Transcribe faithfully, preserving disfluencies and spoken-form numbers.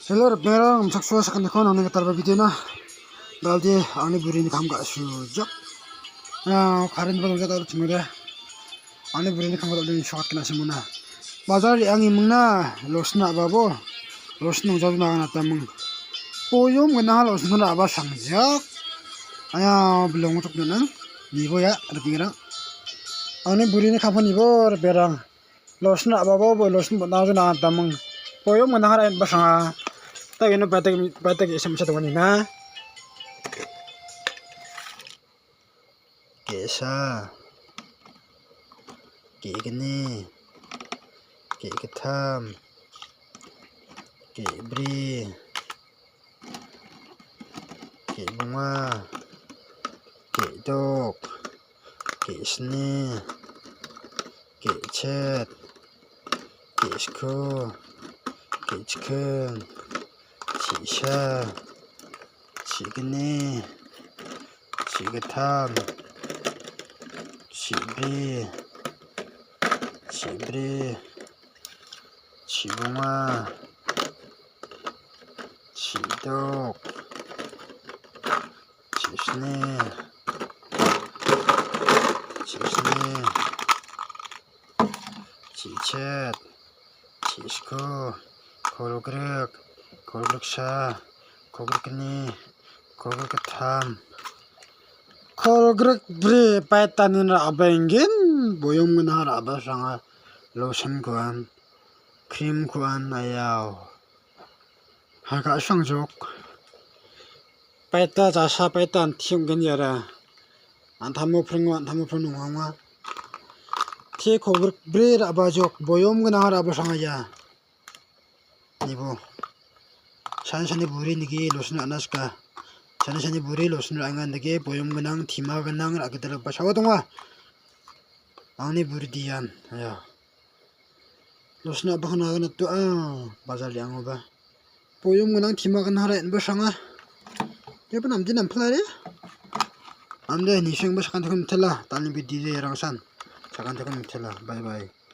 Hello, ripengrang, namsaksoa sakantikon angni gitalba videona. Dalde angni burini kam ga·sujak. Ah, current ba dongjak aro chingode. Angni burini kam ga·dode shokat kena simona. Bajar re·angimingna losin ra·babo. Losin ong·jadona gana taming. Boyom gana losin ra·ba sangjak. Aya, bilong tuk nang. Nibo ya, ripengrang. Angni burini kampo nibo, ripengrang. Losin ra·babo, boi losin bon·a jona daming. Boyom gana hara en basanga. Ta ino batek, batek isem sa donganina. Ge·sa. Ge·gni. Ge·gittam. Ge·bri. Ge·bonga. Ge·dok. Ge·sni. Ge·chet. Ge·sku. Ge·chiking. Chi·sa. Chi·gni. Chi·gittam. Chi·bri. Chi·bri. Chi·bonga. Chi·dok. Chi·sni. Chi·sni. Chi·chet. Chi·sku. Kolgrik. Kolgriksa. Kolgrikni. Kolgrikgittam. Kolgrikbri paitanin ra·baengen. Boyom gana ra·ba sanga. Lotion kuan. Cream kuan ayau. Ha ka·sangjok. Paita jasa paita anti ong·gen iara. Antamo pringo, antamo pring nonga. Te kolgrikbri ra·bajok, boyom gana ra·ba sanga ia. Nibo. Sani sani buri nigi losin ra·na sika. Sani sani buri losin ra·enga nigi boyom gnang, tima gnang, ra·gitalgipa sawa donga. Angni buri dian. Aya. Losin ra·bako nagana tu, ah, bajar liangoba. Boyom gnang, tima gnang, ra·enba sanga. Ia pun amdi nampilari. Amde nisengba sakantikon mitela. Tani bidi rangsan. Sakantikon mitela. Bye bye.